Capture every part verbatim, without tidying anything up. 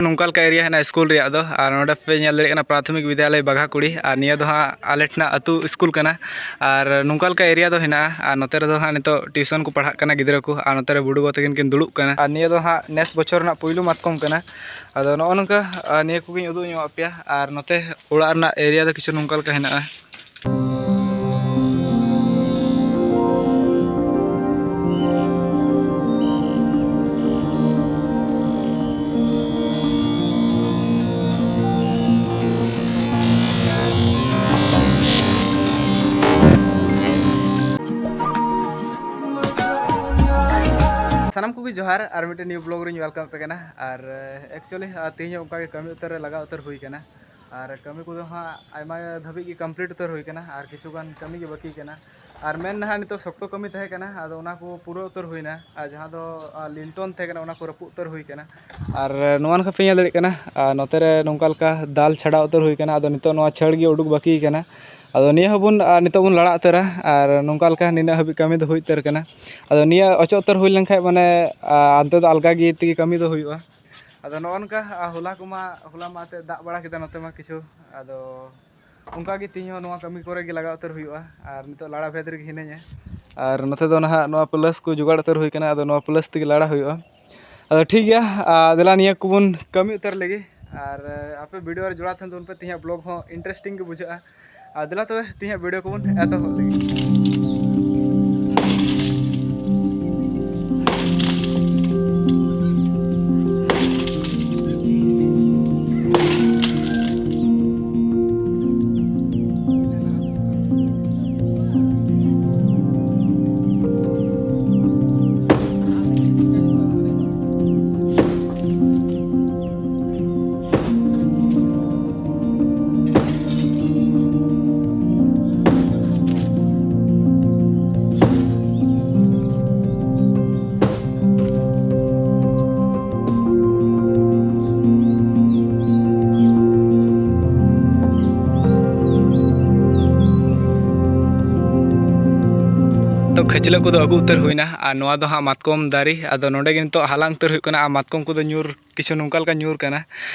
ᱱᱚᱝᱠᱟ ᱞᱮᱠᱟ ᱮᱨᱤᱭᱟ ᱦᱮᱱᱟᱜᱼᱟ ᱥᱠᱩᱞ ᱨᱮᱭᱟᱜ ᱫᱚ᱾ ᱟᱨ ᱱᱚᱰᱮ ᱯᱮ ᱧᱮᱞ ᱫᱟᱲᱮᱭᱟᱜ ᱠᱟᱱᱟ ᱯᱨᱟᱛᱷᱚᱢᱤᱠ ᱵᱤᱫᱽᱭᱟᱞᱚᱭ ᱵᱟᱜᱷᱟᱠᱩᱲᱤ, ᱟᱨ ᱱᱤᱭᱟᱹ ᱫᱚ ᱦᱟᱸᱜ ᱟᱞᱮ ᱴᱷᱮᱱᱟᱜ ᱟᱹᱛᱩ ᱥᱠᱩᱞ ᱠᱟᱱᱟ᱾ ᱟᱨ ᱱᱚᱝᱠᱟ ᱞᱮᱠᱟ ᱮᱨᱤᱭᱟ ᱫᱚ ᱦᱮᱱᱟᱜᱼᱟ᱾ ᱟᱨ ᱱᱚᱛᱮ ᱨᱮᱫᱚ ᱦᱟᱸᱜ ᱱᱤᱛᱚᱜ ᱴᱤᱭᱩᱥᱚᱱ ᱠᱚ ᱯᱟᱲᱦᱟᱜ ᱠᱟᱱᱟ ᱜᱤᱫᱽᱨᱟᱹ ᱠᱚ, ᱟᱨ ᱱᱚᱛᱮ ᱨᱮ ᱵᱩᱰᱩ ᱜᱚ ᱛᱟᱹᱠᱤᱱ ᱠᱤᱱ ᱫᱩᱲᱩᱵ ᱠᱟᱱᱟ᱾ ᱟᱨ ᱱᱤᱭᱟᱹ ᱫᱚ ᱦᱟᱸᱜ ᱱᱮᱥ ᱵᱚᱪᱷᱚᱨ ᱨᱮᱱᱟᱜ ᱯᱩᱭᱞᱩ ᱢᱟᱛᱠᱚᱢ ᱠᱟᱱᱟ᱾ ᱟᱫᱚ ᱱᱚᱜᱼᱚ ᱱᱚᱝᱠᱟ, ᱟᱨ ᱱᱤᱭᱟᱹ ᱠᱚᱜᱮᱧ ᱩᱫᱩᱜ ᱧᱚᱜ ᱟᱯᱮᱭᱟ᱾ ᱟᱨ ᱱᱚᱛᱮ ᱚᱲᱟᱜ ᱨᱮᱱᱟᱜ ᱮᱨᱤᱭᱟ ᱫᱚ ᱠᱤᱪᱷᱩ ᱱᱚᱝᱠᱟ ᱞᱮᱠᱟ ᱦᱮᱱᱟᱜᱼᱟ᱾ ᱥᱟᱱᱟᱢ ᱠᱚᱜᱮ ᱡᱚᱦᱟᱨ, ᱟᱨ ᱢᱤᱫᱴᱮᱱ ᱱᱤᱭᱩ ᱵᱞᱚᱜ ᱨᱤᱧ ᱣᱮᱞᱠᱟᱢ ᱟᱯᱮ ᱠᱟᱱᱟ᱾ ᱟᱨ ᱮᱠᱪᱩᱭᱮᱞᱤ ᱛᱮᱦᱮᱧ ᱦᱚᱸ ᱚᱱᱠᱟᱜᱮ ᱠᱟᱹᱢᱤ ᱩᱛᱟᱹᱨ ᱨᱮ ᱞᱟᱜᱟᱣ ᱩᱛᱟᱹᱨ ᱦᱩᱭ ᱠᱟᱱᱟ᱾ ᱟᱨ ᱠᱟᱹᱢᱤ ᱠᱚᱫᱚ ᱦᱟᱸᱜ ᱟᱭᱢᱟ ᱫᱷᱟᱹᱵᱤᱡ ᱜᱮ ᱠᱚᱢᱯᱞᱤᱴ ᱩᱛᱟᱹᱨ ᱦᱩᱭ ᱠᱟᱱᱟ, ᱟᱨ ᱠᱤᱪᱷᱩ ᱜᱟᱱ ᱠᱟᱹᱢᱤ ᱜᱮ ᱵᱟᱹᱠᱤ ᱠᱟᱱᱟ᱾ ᱟᱨ ᱢᱮᱱ ᱱᱟᱦᱟᱜ ᱱᱤᱛᱚᱜ ᱥᱚᱠᱛᱚ ᱠᱟᱹᱢᱤ ᱛᱟᱦᱮᱸ ᱠᱟᱱᱟ, ᱟᱫᱚ ᱚᱱᱟ ᱠᱚ ᱯᱩᱨᱟᱹᱣ ᱩᱛᱟᱹᱨ ᱦᱩᱭᱱᱟ᱾ ᱟᱨ ᱡᱟᱦᱟᱸ ᱫᱚ, ᱟᱨ ᱞᱤᱱᱴᱚᱱ ᱛᱟᱦᱮᱸ ᱠᱟᱱᱟ, ᱚᱱᱟ ᱠᱚ ᱨᱟᱹᱯᱩᱫ ᱩᱛᱟᱹᱨ ᱦᱩᱭ ᱠᱟᱱᱟ᱾ ᱟᱨ ᱱᱚᱣᱟ ᱱᱟᱠᱷᱟ ᱯᱮ ᱧᱮᱞ ᱫᱟᱲᱮᱭᱟᱜ ᱠᱟᱱᱟ, ᱟᱨ ᱱᱚᱛᱮ ᱨᱮ ᱱᱚᱝᱠᱟ ᱞᱮᱠᱟ ᱫᱟᱞ ᱪᱷᱟᱰᱟᱣ ᱩᱛᱟᱹᱨ ᱦᱩᱭ ᱠᱟᱱᱟ᱾ ᱟᱫᱚ ᱱᱤᱛᱚᱜ ᱱᱚᱣᱟ ᱪᱷᱟᱹᱲ ᱜᱮ ᱩᱰᱩᱠ ᱵᱟᱹᱠᱤ ᱠᱟᱱᱟ᱾ ᱟᱫᱚ ᱱᱤᱭᱟᱹ ᱦᱚᱸᱵᱚᱱ, ᱟᱨ ᱱᱤᱛᱚᱜ ᱵᱚᱱ ᱞᱟᱲᱟ ᱩᱛᱟᱹᱨᱟ᱾ ᱟᱨ ᱱᱚᱝᱠᱟ ᱞᱮᱠᱟ ᱱᱤᱱᱟᱹᱜ ᱦᱟᱹᱵᱤᱡ ᱠᱟᱹᱢᱤ ᱫᱚ ᱦᱩᱭ ᱩᱛᱟᱹᱨ ᱠᱟᱱᱟ᱾ ᱟᱫᱚ ᱱᱤᱭᱟᱹ ᱚᱪᱚᱜ ᱩᱛᱟᱹᱨ ᱦᱩᱭ ᱞᱮᱱᱠᱷᱟᱡ, ᱢᱟᱱᱮ, ᱟᱨ ᱚᱱᱛᱮ ᱫᱚ ᱟᱞᱜᱟ ᱜᱮ ᱛᱮᱜᱮ ᱠᱟᱹᱢᱤ ᱫᱚ ᱦᱩᱭᱩᱜᱼᱟ᱾ ᱟᱫᱚ ᱱᱚᱜᱼᱚ ᱱᱚᱝᱠᱟ, ᱟᱨ ᱦᱚᱞᱟ ᱠᱚᱢᱟ, ᱦᱚᱞᱟ ᱢᱟ ᱮᱱᱛᱮᱫ ᱫᱟᱜ ᱵᱟᱲᱟ ᱠᱮᱫᱟ ᱱᱚᱛᱮ ᱢᱟ ᱠᱤᱪᱷᱩ᱾ ᱟᱫᱚ ᱚᱱᱠᱟ ᱜᱮ ᱛᱮᱦᱮᱧ ᱦᱚᱸ ᱱᱚᱣᱟ ᱠᱟᱹᱢᱤ ᱠᱚᱨᱮ ᱜᱮ ᱞᱟᱜᱟᱣ ᱩᱛᱟᱹᱨ ᱦᱩᱭᱩᱜᱼᱟ᱾ ᱟᱨ ᱱᱤᱛᱚᱜ ᱞᱟᱲᱟ ᱵᱷᱮᱫ ᱨᱮᱜᱮ ᱦᱤᱱᱟᱹᱧᱟ᱾ ᱟᱨ ᱱᱚᱛᱮ ᱫᱚ ᱱᱟᱦᱟᱜ ᱱᱚᱣᱟ ᱯᱞᱟᱥ ᱠᱚ ᱡᱚᱜᱟᱲ ᱩᱛᱟᱹᱨ ᱦᱩᱭ ᱠᱟᱱᱟ, ᱟᱫᱚ ᱱᱚᱣᱟ ᱯᱞᱟᱥ ᱛᱮᱜᱮ ᱞᱟᱲᱟ ᱦᱩᱭᱩᱜᱼᱟ᱾ ᱟᱫᱚ ᱴᱷᱤᱠ ᱜᱮᱭᱟ, ᱟᱨ ᱫᱮᱞᱟ ᱱᱤᱭᱟᱹ ᱠᱚᱵᱚᱱ ᱠᱟᱹᱢᱤ ᱩᱛᱟᱹᱨ ᱞᱮᱜᱮ᱾ ᱟᱨ ᱟᱯᱮ ᱵᱷᱤᱰᱤᱭᱳ ᱨᱮ ᱡᱚᱲᱟᱣ ᱛᱟᱦᱮᱱ ᱛᱟᱵᱚᱱ ᱯᱮ, ᱛᱮᱦᱮᱧᱟᱜ ᱵᱞᱚᱜ ᱦᱚᱸ ᱤᱱᱴᱟᱨᱮᱥᱴᱤᱝ ᱜᱮ ᱵᱩᱡᱷᱟᱹᱜᱼᱟ᱾ ᱟᱨ ᱫᱮᱞᱟ ᱛᱚᱵᱮ ᱛᱮᱦᱮᱧᱟᱜ ᱵᱷᱤᱰᱤᱭᱳ ᱠᱚᱵᱚᱱ ᱮᱛᱚᱦᱚᱵ ᱞᱮᱜᱮ᱾ ᱠᱷᱟᱹᱪᱞᱟᱹᱜ ᱠᱚᱫᱚ ᱟᱹᱜᱩ ᱩᱛᱟᱹᱨ ᱦᱩᱭᱱᱟ᱾ ᱟᱨ ᱱᱚᱣᱟ ᱫᱚ ᱦᱟᱸᱜ ᱢᱟᱛᱠᱚᱢ ᱫᱟᱨᱮ, ᱟᱫᱚ ᱱᱚᱰᱮ ᱜᱮ ᱱᱤᱛᱚᱜ ᱦᱟᱞᱟᱝ ᱩᱛᱟᱹᱨ ᱦᱩᱭᱩᱜ ᱠᱟᱱᱟ᱾ ᱟᱨ ᱢᱟᱛᱠᱚᱢ ᱠᱚᱫᱚ ᱧᱩᱨ, ᱠᱤᱪᱷᱩ ᱱᱚᱝᱠᱟ ᱞᱮᱠᱟ ᱧᱩᱨ ᱠᱟᱱᱟ᱾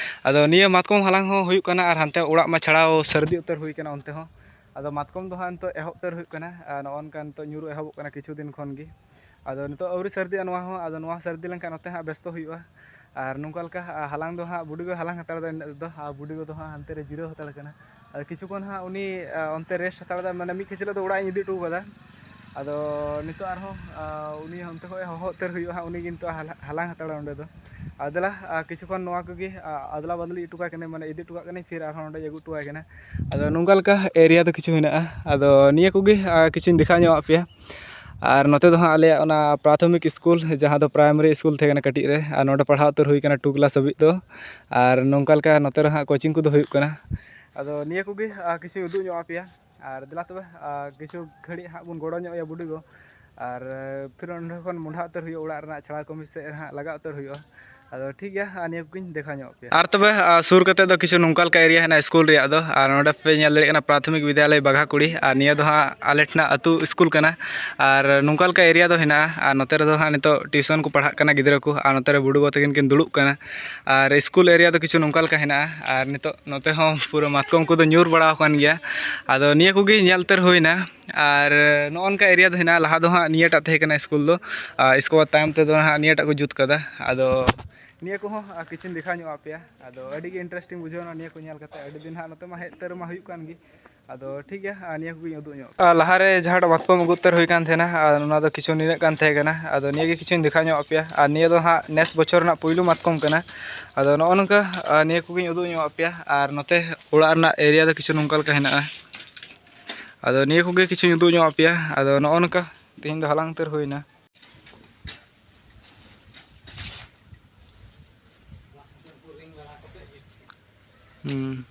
ᱟᱫᱚ ᱱᱤᱭᱟᱹ ᱢᱟᱛᱠᱚᱢ ᱦᱟᱞᱟᱝ ᱦᱚᱸ ᱦᱩᱭᱩᱜ ᱠᱟᱱᱟ, ᱟᱨ ᱦᱟᱱᱛᱮ ᱚᱲᱟᱜ ᱢᱟ ᱪᱷᱟᱲᱟᱣ ᱥᱟᱹᱨᱫᱤ ᱩᱛᱟᱹᱨ ᱦᱩᱭ ᱠᱟᱱᱟ ᱚᱱᱛᱮ ᱦᱚᱸ᱾ ᱟᱫᱚ ᱢᱟᱛᱠᱚᱢ ᱫᱚ ᱦᱟᱸᱜ ᱱᱤᱛᱚᱜ ᱮᱦᱚᱵ ᱩᱛᱟᱹᱨ ᱦᱩᱭᱩᱜ ᱠᱟᱱᱟ, ᱟᱨ ᱱᱚᱜᱼᱚ ᱱᱚᱝᱠᱟ ᱱᱤᱛᱚᱜ ᱧᱩᱨᱩ ᱮᱦᱚᱵᱚᱜ ᱠᱟᱱᱟ ᱠᱤᱪᱷᱩ ᱫᱤᱱ ᱠᱷᱚᱱ ᱜᱮ᱾ ᱟᱫᱚ ᱱᱤᱛᱚᱜ ᱟᱹᱣᱨᱤ ᱥᱟᱹᱨᱫᱤᱜᱼᱟ ᱱᱚᱣᱟ ᱦᱚᱸ, ᱟᱫᱚ ᱱᱚᱣᱟ ᱥᱟᱹᱨᱫᱤ ᱞᱮᱱᱠᱷᱟᱱ ᱱᱚᱛᱮ ᱦᱟᱸᱜ ᱵᱮᱥᱛᱚ ᱦᱩᱭᱩᱜᱼᱟ᱾ ᱟᱨ ᱱᱚᱝᱠᱟ ᱞᱮᱠᱟ, ᱟ, ᱦᱟᱞᱟᱝ ᱫᱚ ᱦᱟᱸᱜ ᱵᱩᱰᱤ ᱜᱚ ᱦᱟᱞᱟᱝ ᱦᱟᱛᱟᱲ ᱮᱫᱟ ᱱᱤᱛᱚᱜ ᱫᱚ, ᱟᱨ ᱵᱩᱰᱤ ᱜᱚ ᱫᱚ ᱦᱟᱸᱜ ᱦᱟᱱᱛᱮ ᱨᱮ ᱡᱤᱨᱟᱹᱣ ᱦᱟᱛᱟᱲ ᱠᱟᱱᱟ᱾ ᱟᱨ ᱠᱤᱪᱷᱩ ᱠᱷᱚᱱ ᱦᱟᱸᱜ ᱩᱱᱤ, ᱟ, ᱚᱱᱛᱮ ᱨᱮᱥᱴ ᱦᱟᱛᱟᱲ ᱮᱫᱟ, ᱢᱟᱱᱮ ᱢᱤᱫ ᱠᱷᱟᱹᱪᱞᱟᱹᱜ ᱫᱚ ᱚᱲᱟᱜ ᱤᱧ ᱤᱫᱤ ᱦᱚᱴᱚ ᱠᱟᱫᱟ᱾ ᱟᱫᱚ ᱱᱤᱛᱚᱜ ᱟᱨᱦᱚᱸ, ᱟ, ᱩᱱᱤ ᱚᱱᱛᱮ ᱠᱷᱚᱱ ᱦᱚᱦᱚ ᱩᱛᱟᱹᱨ ᱦᱩᱭᱩᱜᱼᱟ ᱦᱟᱸᱜ, ᱩᱱᱤ ᱜᱮ ᱱᱤᱛᱚᱜ ᱦᱟᱞᱟ-, ᱦᱟᱞᱟᱝ ᱦᱟᱛᱟᱲᱟ ᱚᱸᱰᱮ ᱫᱚ᱾ ᱟᱨ ᱫᱮᱞᱟ, ᱟ, ᱠᱤᱪᱷᱩ ᱠᱷᱚᱱ ᱱᱚᱣᱟ ᱠᱚᱜᱮ, ᱟ, ᱟᱫᱽᱞᱟ ᱵᱟᱫᱽᱞᱤ ᱦᱚᱴᱚ ᱠᱟᱜ ᱠᱟᱹᱱᱟᱹᱧ, ᱢᱟᱱᱮ ᱤᱫᱤ ᱦᱚᱴᱚ ᱠᱟᱜ ᱠᱟᱹᱱᱟᱹᱧ, ᱯᱷᱤᱨ ᱟᱨᱦᱚᱸ ᱚᱸᱰᱮ ᱟᱹᱜᱩ ᱦᱚᱴᱚ ᱟᱭ ᱠᱟᱱᱟ᱾ ᱟᱫᱚ ᱱᱚᱝᱠᱟ ᱞᱮᱠᱟ ᱮᱨᱤᱭᱟ ᱫᱚ ᱠᱤᱪᱷᱩ ᱦᱮᱱᱟᱜᱼᱟ᱾ ᱟᱫᱚ ᱱᱤᱭᱟᱹ ᱠᱚᱜᱮ, ᱟ, ᱠᱤᱪᱷᱩᱧ ᱫᱮᱠᱷᱟᱣ ᱧᱚᱜ ᱟᱫ ᱯᱮᱭᱟ᱾ ᱟᱨ ᱱᱚᱛᱮ ᱫᱚ ᱦᱟᱸᱜ ᱟᱞᱮᱭᱟᱜ ᱚᱱᱟ ᱯᱨᱟᱛᱷᱚᱢᱤᱠ ᱥᱠᱩᱞ, ᱡᱟᱦᱟᱸ ᱫᱚ ᱯᱨᱟᱭᱢᱟᱨᱤ ᱥᱠᱩᱞ ᱛᱟᱦᱮᱸ ᱠᱟᱱᱟ ᱠᱟᱹᱴᱤᱡ ᱨᱮ, ᱟᱨ ᱱᱚᱰᱮ ᱯᱟᱲᱦᱟᱣ ᱩᱛᱟᱹᱨ ᱦᱩᱭ ᱠᱟᱱᱟ ᱴᱩ ᱠᱞᱟᱥ ᱦᱟᱹᱵᱤᱡ ᱫᱚ᱾ ᱟᱨ ᱱᱚᱝᱠᱟ ᱞᱮᱠᱟ ᱱᱚᱛᱮ ᱨᱮᱦᱟᱸᱜ ᱠᱳᱪᱤᱝ ᱠᱚᱫᱚ ᱦᱩᱭᱩᱜ ᱠᱟᱱᱟ᱾ ᱟᱫᱚ ᱱᱤᱭᱟᱹ ᱠᱚᱜᱮ, ᱟ, ᱠᱤᱪᱷᱩ ᱩᱫᱩᱜ ᱧᱚᱜ ᱟᱯᱮᱭᱟ᱾ ᱟᱨ ᱫᱮᱞᱟ ᱛᱚᱵᱮ, ᱟ, ᱠᱤᱪᱷᱩ ᱜᱷᱟᱹᱲᱤᱡ ᱦᱟᱸᱜ ᱵᱚᱱ ᱜᱚᱲᱚ ᱧᱚᱜ ᱟᱭᱟ ᱵᱩᱰᱤ ᱜᱚ᱾ ᱟᱨ, ᱟ, ᱯᱷᱤᱨ ᱚᱸᱰᱮ ᱠᱷᱚᱱ ᱢᱚᱸᱰᱷᱟ ᱩᱛᱟᱹᱨ ᱦᱩᱭᱩᱜᱼᱟ, ᱚᱲᱟᱜ ᱨᱮᱱᱟᱜ ᱪᱷᱟᱲᱟ ᱠᱟᱹᱢᱤ ᱥᱮᱫ ᱦᱟᱸᱜ ᱞᱟᱜᱟᱣ ᱩᱛᱟᱹᱨ ᱦᱩᱭᱩᱜᱼᱟ᱾ ᱟᱫᱚ ᱴᱷᱤᱠ ᱜᱮᱭᱟ, ᱟᱨ ᱱᱤᱭᱟᱹ ᱠᱚᱜᱮᱧ ᱫᱮᱠᱷᱟᱣ ᱧᱚᱜ ᱯᱮᱭᱟ᱾ ᱟᱨ ᱛᱚᱵᱮ, ᱟ, ᱥᱩᱨ ᱠᱟᱛᱮ ᱫᱚ ᱠᱤᱪᱷᱩ ᱱᱚᱝᱠᱟ ᱞᱮᱠᱟ ᱮᱨᱤᱭᱟ ᱦᱮᱱᱟᱜᱼᱟ ᱥᱠᱩᱞ ᱨᱮᱭᱟᱜ ᱫᱚ, ᱟᱨ ᱱᱚᱰᱮ ᱯᱮ ᱧᱮᱞ ᱫᱟᱲᱮᱭᱟᱜ ᱠᱟᱱᱟ ᱯᱨᱟᱛᱷᱚᱢᱤᱠ ᱵᱤᱫᱽᱭᱟᱞᱚᱭ ᱵᱟᱜᱷᱟᱠᱩᱲᱤ, ᱟᱨ ᱱᱤᱭᱟᱹ ᱫᱚ ᱦᱟᱸᱜ ᱟᱞᱮ ᱴᱷᱮᱱᱟᱜ ᱟᱹᱛᱩ ᱥᱠᱩᱞ ᱠᱟᱱᱟ᱾ ᱟᱨ ᱱᱚᱝᱠᱟ ᱞᱮᱠᱟ ᱮᱨᱤᱭᱟ ᱫᱚ ᱦᱮᱱᱟᱜᱼᱟ, ᱟᱨ ᱱᱚᱛᱮ ᱨᱮᱫᱚ ᱦᱟᱸᱜ ᱱᱤᱛᱚᱜ ᱴᱤᱭᱩᱥᱚᱱ ᱠᱚ ᱯᱟᱲᱦᱟᱜ ᱠᱟᱱᱟ ᱜᱤᱫᱽᱨᱟᱹ ᱠᱚ, ᱟᱨ ᱱᱚᱛᱮ ᱨᱮ ᱵᱩᱰᱤ ᱜᱚ ᱛᱟᱹᱠᱤᱱ ᱠᱤᱱ ᱫᱩᱲᱩᱵ ᱠᱟᱱᱟ᱾ ᱟᱨ ᱥᱠᱩᱞ ᱮᱨᱤᱭᱟ ᱫᱚ ᱠᱤᱪᱷᱩ ᱱᱚᱝᱠᱟ ᱞᱮᱠᱟ ᱦᱮᱱᱟᱜᱼᱟ, ᱟᱨ ᱱᱤᱛᱚᱜ ᱱᱚᱛᱮ ᱦᱚᱸ ᱯᱩᱨᱟᱹ ᱢᱟᱛᱠᱚᱢ ᱠᱚᱫᱚ ᱧᱩᱨ ᱵᱟᱲᱟ ᱟᱠᱟᱱ ᱜᱮᱭᱟ᱾ ᱟᱫᱚ ᱱᱤᱭᱟᱹ ᱠᱚᱜᱮ ᱧᱮᱞ ᱩᱛᱟᱹᱨ ᱦᱩᱭᱱᱟ᱾ ᱟᱨ ᱱᱚᱜᱼᱚ ᱱᱚᱝᱠᱟ ᱮᱨᱤᱭᱟ ᱫᱚ ᱦᱮᱱᱟᱜᱼᱟ, ᱞᱟᱦᱟ ᱫᱚ ᱦᱟᱸᱜ ᱱᱤᱭᱟᱹᱴᱟᱜ ᱛᱟᱦᱮᱸ ᱠᱟᱱᱟ ᱥᱠᱩᱞ ᱫᱚ, ᱟᱨ ᱤᱥᱠᱮ ᱵᱟᱫᱽ ᱛᱟᱭᱚᱢ ᱛᱮᱫᱚ ᱦᱟᱸᱜ ᱱᱤᱭᱟᱹᱴᱟᱜ ᱠᱚ ᱡᱩᱛ ᱠᱟᱫᱟ᱾ ᱟᱫᱚ ᱱᱤᱭᱟᱹ ᱠᱚᱦᱚᱸ, ᱟᱨ, ᱠᱤᱪᱷᱩᱧ ᱫᱮᱠᱷᱟᱣ ᱧᱚᱜ ᱟᱯᱮᱭᱟ᱾ ᱟᱫᱚ ᱟᱹᱰᱤ ᱜᱮ ᱤᱱᱴᱟᱨᱮᱥᱴᱤᱝ ᱵᱩᱡᱷᱟᱹᱣ ᱮᱱᱟ ᱱᱤᱭᱟᱹ ᱠᱚ ᱧᱮᱞ ᱠᱟᱛᱮ᱾ ᱟᱹᱰᱤ ᱫᱤᱱ ᱦᱟᱸᱜ ᱱᱚᱛᱮ ᱢᱟ ᱦᱮᱡ ᱩᱛᱟᱹᱨ ᱢᱟ ᱦᱩᱭᱩᱜ ᱠᱟᱱ ᱜᱮ᱾ ᱟᱫᱚ ᱴᱷᱤᱠ ᱜᱮᱭᱟ, ᱟᱨ ᱱᱤᱭᱟᱹ ᱠᱚᱜᱮᱧ ᱩᱫᱩᱜ ᱧᱚᱜ ᱟᱯᱮᱭᱟ᱾ ᱟᱨ ᱞᱟᱦᱟᱨᱮ ᱡᱟᱦᱟᱸᱴᱟᱜ ᱢᱟᱛᱠᱚᱢ ᱟᱹᱜᱩ ᱩᱛᱟᱹᱨ ᱦᱩᱭ ᱠᱟᱱ ᱛᱟᱦᱮᱱᱟ, ᱟᱨ ᱚᱱᱟ ᱫᱚ ᱠᱤᱪᱷᱩ ᱱᱤᱱᱟᱹᱜ ᱜᱟᱱ ᱛᱟᱦᱮᱸ ᱠᱟᱱᱟ᱾ ᱟᱫᱚ ᱱᱤᱭᱟᱹ ᱜᱮ ᱠᱤᱪᱷᱩᱧ ᱫᱮᱠᱷᱟᱣ ᱧᱚᱜ ᱟᱯᱮᱭᱟ᱾ ᱟᱨ ᱱᱤᱭᱟᱹ ᱫᱚ ᱦᱟᱸᱜ ᱱᱮᱥ ᱵᱚᱪᱷᱚᱨ ᱨᱮᱱᱟᱜ ᱯᱩᱭᱞᱩ ᱢᱟᱛᱠᱚᱢ ᱠᱟᱱᱟ᱾ ᱟᱫᱚ ᱱᱚᱜᱼᱚ ᱱᱚᱝᱠᱟ, ᱟᱨ ᱱᱤᱭᱟᱹ ᱠᱚᱜᱮᱧ ᱩᱫᱩᱜ ᱧᱚᱜ ᱟᱯᱮᱭᱟ᱾ ᱟᱨ ᱱᱚᱛᱮ ᱚᱲᱟᱜ ᱨᱮᱱᱟᱜ ᱮᱨᱤᱭᱟ ᱫᱚ ᱠᱤᱪᱷᱩ ᱱᱚᱝᱠᱟ ᱞᱮᱠᱟ ᱦᱮᱱᱟᱜᱼᱟ᱾ ᱟᱫᱚ ᱱᱤᱭᱟᱹ ᱠᱚᱜᱮ ᱠᱤᱪᱷᱩᱧ ᱩᱫᱩᱜ ᱧᱚᱜ ᱟᱯᱮᱭᱟ᱾ ᱟᱫᱚ ᱱᱚᱜᱼᱚ ᱱᱚᱝᱠᱟ ᱛᱮᱦᱮᱧ ᱫᱚ ᱦᱟᱞᱟᱝ ᱩᱛᱟᱹᱨ ᱦᱩᱭᱱᱟ᱾ ᱦᱩᱸ᱾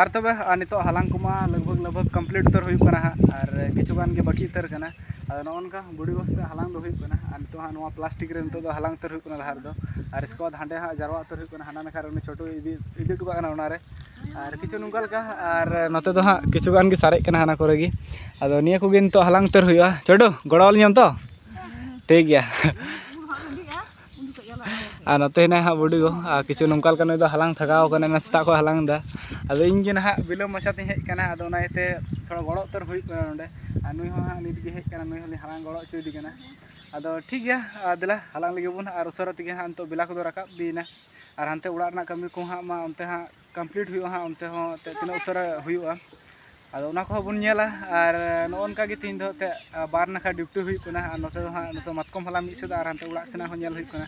ᱟᱨ ᱛᱚᱵᱮ, ᱟᱨ ᱱᱤᱛᱚᱜ ᱦᱟᱞᱟᱝ ᱠᱚᱢᱟ ᱞᱟᱜᱽ ᱵᱷᱟᱜᱽ ᱞᱟᱜᱽ ᱵᱷᱟᱜᱽ ᱠᱚᱢᱯᱞᱤᱴ ᱩᱛᱟᱹᱨ ᱦᱩᱭᱩᱜ ᱠᱟᱱᱟ ᱦᱟᱸᱜ, ᱟᱨ ᱠᱤᱪᱷᱩ ᱜᱟᱱ ᱜᱮ ᱵᱟᱹᱠᱤ ᱩᱛᱟᱹᱨ ᱠᱟᱱᱟ᱾ ᱟᱫᱚ ᱱᱚᱜᱼᱚ ᱱᱚᱝᱠᱟ ᱵᱩᱰᱤ ᱜᱚ ᱥᱟᱛᱮᱜ ᱦᱟᱞᱟᱝ ᱫᱚ ᱦᱩᱭᱩᱜ ᱠᱟᱱᱟ᱾ ᱟᱨ ᱱᱤᱛᱚᱜ ᱦᱟᱸᱜ ᱱᱚᱣᱟ ᱯᱞᱟᱥᱴᱤᱠ ᱨᱮ ᱱᱤᱛᱚᱜ ᱫᱚ ᱦᱟᱞᱟᱝ ᱩᱛᱟᱹᱨ ᱦᱩᱭᱩᱜ ᱠᱟᱱᱟ ᱞᱟᱦᱟ ᱨᱮᱫᱚ, ᱟᱨ ᱤᱥᱠᱮ ᱵᱟᱫᱽ ᱦᱟᱸᱰᱮ ᱦᱟᱸᱜ ᱡᱟᱨᱣᱟ ᱩᱛᱟᱹᱨ ᱦᱩᱭᱩᱜ ᱠᱟᱱᱟ, ᱦᱟᱱᱟ ᱱᱟᱠᱷᱟ ᱨᱮ ᱩᱱᱤ ᱪᱷᱳᱴᱩᱭ ᱤᱫᱤ ᱤᱫᱤ ᱦᱚᱴᱚ ᱠᱟᱜ ᱠᱟᱱᱟ ᱚᱱᱟ ᱨᱮ᱾ ᱟᱨ ᱠᱤᱪᱷᱩ ᱱᱚᱝᱠᱟ ᱞᱮᱠᱟ, ᱟᱨ ᱱᱚᱛᱮ ᱫᱚ ᱦᱟᱸᱜ ᱠᱤᱪᱷᱩ ᱜᱟᱱ ᱜᱮ ᱥᱟᱨᱮᱡ ᱠᱟᱱᱟ ᱦᱟᱱᱟ ᱠᱚᱨᱮ ᱜᱮ᱾ ᱟᱫᱚ ᱱᱤᱭᱟᱹ ᱠᱚᱜᱮ ᱱᱤᱛᱚᱜ ᱦᱟᱞᱟᱝ ᱩᱛᱟᱹᱨ ᱦᱩᱭᱩᱜᱼᱟ᱾ ᱪᱷᱳᱴᱩ, ᱜᱚᱲᱚ ᱟᱹᱞᱤᱧᱟᱢ ᱛᱚ? ᱴᱷᱤᱠ ᱜᱮᱭᱟ᱾ ᱟᱨ ᱱᱚᱛᱮ ᱦᱮᱱᱟᱭ ᱦᱟᱸᱜ ᱵᱩᱰᱤ ᱜᱚ, ᱟᱨ ᱠᱤᱪᱷᱩ ᱱᱚᱝᱠᱟ ᱞᱮᱠᱟ ᱱᱩᱭ ᱫᱚ ᱦᱟᱞᱟᱝ ᱛᱷᱟᱠᱟᱣ ᱠᱟᱱᱟ, ᱮᱱᱟᱝ ᱥᱮᱛᱟᱜ ᱠᱷᱚᱱ ᱦᱟᱞᱟᱝ ᱮᱫᱟ᱾ ᱟᱫᱚ ᱤᱧ ᱜᱮ ᱱᱟᱦᱟᱜ ᱵᱤᱞᱚᱢ ᱢᱟᱪᱷᱟ ᱛᱤᱧ ᱦᱮᱡ ᱟᱠᱟᱱᱟ, ᱟᱫᱚ ᱚᱱᱟ ᱤᱭᱟᱹᱛᱮ ᱛᱷᱚᱲᱟ ᱜᱚᱲᱚ ᱩᱛᱟᱹᱨ ᱦᱩᱭᱩᱜ ᱠᱟᱱᱟ ᱱᱚᱰᱮ᱾ ᱟᱨ ᱱᱩᱭ ᱦᱚᱸ ᱦᱟᱸᱜ ᱱᱤᱛ ᱜᱮ ᱦᱮᱡ ᱟᱠᱟᱱᱟ, ᱱᱩᱭ ᱦᱚᱸᱞᱤᱧ ᱦᱟᱞᱟᱝ ᱜᱚᱲᱚ ᱦᱚᱪᱚᱭᱮᱫᱮ ᱠᱟᱱᱟ᱾ ᱟᱫᱚ ᱴᱷᱤᱠ ᱜᱮᱭᱟ, ᱟᱨ ᱫᱮᱞᱟ ᱦᱟᱞᱟᱝ ᱞᱮᱜᱮ ᱵᱚᱱ, ᱟᱨ ᱩᱥᱟᱹᱨᱟ ᱛᱮᱜᱮ ᱦᱟᱸᱜ ᱱᱤᱛᱚᱜ ᱵᱮᱞᱟ ᱠᱚᱫᱚ ᱨᱟᱠᱟᱵ ᱤᱫᱤᱭᱮᱱᱟ᱾ ᱟᱨ ᱦᱟᱱᱛᱮ ᱚᱲᱟᱜ ᱨᱮᱱᱟᱜ ᱠᱟᱹᱢᱤ ᱠᱚ ᱦᱟᱸᱜ ᱢᱟ ᱚᱱᱛᱮ ᱦᱟᱸᱜ ᱠᱚᱢᱯᱞᱤᱴ ᱦᱩᱭᱩᱜᱼᱟ ᱦᱟᱸᱜ, ᱚᱱᱛᱮ ᱦᱚᱸ ᱮᱱᱛᱮᱫ ᱛᱤᱱᱟᱹᱜ ᱩᱥᱟᱹᱨᱟ ᱦᱩᱭᱩᱜᱼᱟ᱾ ᱟᱫᱚ ᱚᱱᱟ ᱠᱚᱦᱚᱸ ᱵᱚᱱ ᱧᱮᱞᱟ᱾ ᱟᱨ ᱱᱚᱜᱼᱚ ᱱᱚᱝᱠᱟ ᱜᱮ ᱛᱮᱦᱮᱧ ᱫᱚ ᱮᱱᱛᱮᱫ ᱵᱟᱨ ᱱᱟᱠᱷᱟ ᱰᱤᱭᱩᱴᱤ ᱦᱩᱭᱩᱜ ᱠᱟᱱᱟ, ᱟᱨ ᱱᱚᱛᱮ ᱫᱚ ᱦᱟᱸᱜ ᱱᱚᱛᱮ ᱢᱟᱛᱠᱚᱢ ᱦᱟᱞᱟᱝ ᱢᱤᱫ ᱥᱮᱫ ᱟᱨ ᱦᱟᱱᱛᱮ ᱚᱲᱟᱜ ᱥᱮᱱᱟᱜ ᱦᱚᱸ ᱧᱮᱞ ᱦᱩᱭᱩᱜ ᱠᱟᱱᱟ᱾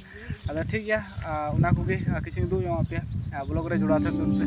ᱟᱫᱚ ᱴᱷᱤᱠ ᱜᱮᱭᱟ, ᱟᱨ ᱚᱱᱟ ᱠᱚᱜᱮ ᱟᱨ ᱠᱤᱪᱷᱩᱧ ᱩᱫᱩᱜ ᱧᱚᱜ ᱟᱯᱮᱭᱟ, ᱟᱨ ᱵᱞᱚᱜ ᱨᱮ ᱡᱚᱲᱟᱣ ᱛᱟᱦᱮᱱ ᱛᱟᱵᱚᱱ ᱯᱮ᱾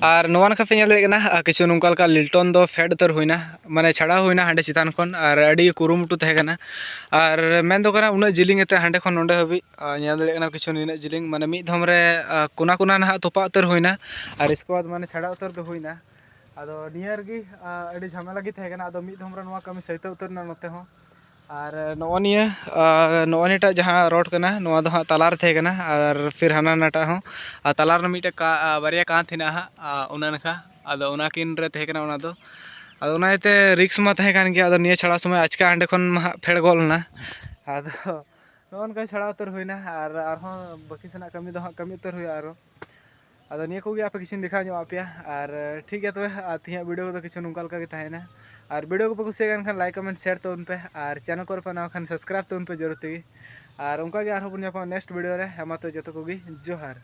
ᱟᱨ ᱱᱚᱣᱟ ᱱᱟᱠᱷᱟ ᱯᱮ ᱧᱮᱞ ᱫᱟᱲᱮᱭᱟᱜ ᱠᱟᱱᱟ, ᱟᱨ ᱠᱤᱪᱷᱩ ᱱᱚᱝᱠᱟ ᱞᱮᱠᱟ ᱞᱤᱞᱴᱚᱱ ᱫᱚ ᱯᱷᱮᱰ ᱩᱛᱟᱹᱨ ᱦᱩᱭᱱᱟ, ᱢᱟᱱᱮ ᱪᱷᱟᱲᱟᱣ ᱦᱩᱭᱱᱟ ᱦᱟᱸᱰᱮ ᱪᱮᱛᱟᱱ ᱠᱷᱚᱱ, ᱟᱨ ᱟᱹᱰᱤ ᱠᱩᱨᱩᱢᱩᱴᱩ ᱛᱟᱦᱮᱸ ᱠᱟᱱᱟ᱾ ᱟᱨ ᱢᱮᱱ ᱫᱚ ᱠᱟᱱᱟ ᱩᱱᱟᱹᱜ ᱡᱤᱞᱤᱧ ᱟᱛᱮ ᱦᱟᱸᱰᱮ ᱠᱷᱚᱱ ᱱᱚᱸᱰᱮ ᱦᱟᱹᱵᱤᱡ, ᱟᱨ ᱧᱮᱞ ᱫᱟᱲᱮᱭᱟᱜ ᱠᱟᱱᱟ ᱠᱤᱪᱷᱩ ᱱᱤᱱᱟᱹᱜ ᱡᱤᱞᱤᱧ, ᱢᱟᱱᱮ ᱢᱤᱫ ᱫᱷᱚᱢ ᱨᱮ, ᱟᱨ ᱠᱚᱱᱟ ᱠᱚᱱᱟ ᱱᱟᱦᱟᱜ ᱛᱚᱯᱟᱜ ᱩᱛᱟᱹᱨ ᱦᱩᱭᱱᱟ, ᱟᱨ ᱤᱥᱠᱮ ᱵᱟᱫᱽ ᱢᱟᱱᱮ ᱪᱷᱟᱲᱟᱣ ᱩᱛᱟᱹᱨ ᱫᱚ ᱦᱩᱭᱱᱟ᱾ ᱟᱫᱚ ᱱᱤᱭᱟᱹ ᱨᱮᱜᱮ, ᱟᱨ ᱟᱹᱰᱤ ᱡᱷᱟᱢᱮᱞᱟ ᱜᱮ ᱛᱟᱦᱮᱸ ᱠᱟᱱᱟ᱾ ᱟᱫᱚ ᱢᱤᱫ ᱫᱷᱚᱢ ᱨᱮ ᱱᱚᱣᱟ ᱠᱟᱹᱢᱤ ᱥᱟᱹᱭᱛᱟᱹ ᱩᱛᱟᱹᱨ ᱮᱱᱟ ᱱᱚᱛᱮ ᱦᱚᱸ᱾ ᱟᱨ ᱱᱚᱜᱼᱚ ᱱᱤᱭᱟᱹ, ᱟᱨ ᱱᱚᱜᱼᱚ ᱱᱤᱭᱟᱹᱴᱟᱜ ᱡᱟᱦᱟᱸ ᱨᱚᱰ ᱠᱟᱱᱟ, ᱱᱚᱣᱟ ᱫᱚ ᱦᱟᱸᱜ ᱛᱟᱞᱟ ᱨᱮ ᱛᱟᱦᱮᱸ ᱠᱟᱱᱟ, ᱟᱨ ᱯᱷᱤᱨ ᱦᱟᱱᱟ ᱱᱟᱴᱟᱜ ᱦᱚᱸ, ᱟᱨ ᱛᱟᱞᱟ ᱨᱮ ᱢᱤᱫᱴᱮᱡ ᱠᱟ-, ᱟᱨ ᱵᱟᱨᱭᱟ ᱠᱟᱸᱛ ᱦᱮᱱᱟᱜᱼᱟ ᱦᱟᱸᱜ, ᱟᱨ ᱚᱱᱟ ᱱᱟᱠᱷᱟ, ᱟᱫᱚ ᱚᱱᱟ ᱠᱤᱱ ᱨᱮ ᱛᱟᱦᱮᱸ ᱠᱟᱱᱟ ᱚᱱᱟ ᱫᱚ᱾ ᱟᱫᱚ ᱚᱱᱟ ᱤᱭᱟᱹᱛᱮ ᱨᱤᱠᱥ ᱢᱟ ᱛᱟᱦᱮᱸ ᱠᱟᱱ ᱜᱮᱭᱟ᱾ ᱟᱫᱚ ᱱᱤᱭᱟᱹ ᱪᱷᱟᱲᱟ ᱥᱚᱢᱚᱭ ᱟᱪᱠᱟ ᱦᱟᱸᱰᱮ ᱠᱷᱚᱱ ᱢᱟ ᱦᱟᱸᱜ ᱯᱷᱮᱰ ᱜᱚᱫ ᱞᱮᱱᱟ᱾ ᱟᱫᱚ ᱱᱚᱜᱼᱚ ᱱᱚᱝᱠᱟ ᱪᱷᱟᱲᱟ ᱩᱛᱟᱹᱨ ᱦᱩᱭᱱᱟ, ᱟᱨ ᱟᱨᱦᱚᱸ ᱵᱟᱹᱠᱤ ᱥᱮᱱᱟᱜ ᱠᱟᱹᱢᱤ ᱫᱚ ᱦᱟᱸᱜ ᱠᱟᱹᱢᱤ ᱩᱛᱟᱹᱨ ᱦᱩᱭᱩᱜᱼᱟ ᱟᱨᱚ᱾ ᱟᱫᱚ ᱱᱤᱭᱟᱹ ᱠᱚᱜᱮ ᱟᱯᱮ ᱠᱤᱪᱷᱩᱧ ᱫᱮᱠᱷᱟᱣ ᱧᱚᱜ ᱟᱯᱮᱭᱟ᱾ ᱟᱨ ᱴᱷᱤᱠ ᱜᱮᱭᱟ ᱛᱚᱵᱮ, ᱟᱨ ᱛᱮᱦᱮᱧᱟᱜ ᱵᱷᱤᱰᱤᱭᱳ ᱠᱚᱫᱚ ᱠᱤᱪᱷᱩ ᱱᱚᱝᱠᱟ ᱞᱮᱠᱟ ᱜᱮ ᱛᱟᱦᱮᱸᱭᱮᱱᱟ᱾ ᱟᱨ ᱵᱷᱤᱰᱤᱭᱳ ᱠᱚᱯᱮ ᱠᱩᱥᱤᱭᱟᱜ ᱠᱟᱱ ᱠᱷᱟᱱ ᱞᱟᱭᱤᱠ, ᱠᱚᱢᱮᱱᱴ, ᱥᱮᱭᱟᱨ ᱛᱟᱵᱚᱱ ᱯᱮ, ᱟᱨ ᱪᱮᱱᱮᱞ ᱠᱚᱨᱮ ᱯᱮ ᱱᱟᱣᱟ ᱠᱷᱟᱱ ᱥᱟᱵᱥᱠᱨᱟᱭᱤᱵᱽ ᱛᱟᱵᱚᱱ ᱯᱮ ᱡᱚᱨᱩᱨ ᱛᱮᱜᱮ᱾ ᱟᱨ ᱚᱱᱠᱟ ᱜᱮ ᱟᱨᱦᱚᱸ ᱵᱚᱱ ᱧᱟᱯᱟᱢᱟ ᱱᱮᱠᱥᱴ ᱵᱷᱤᱰᱤᱭᱳ ᱨᱮ᱾ ᱦᱮᱸ ᱢᱟ ᱛᱚ ᱡᱚᱛᱚ ᱠᱚᱜᱮ ᱡᱚᱦᱟᱨ᱾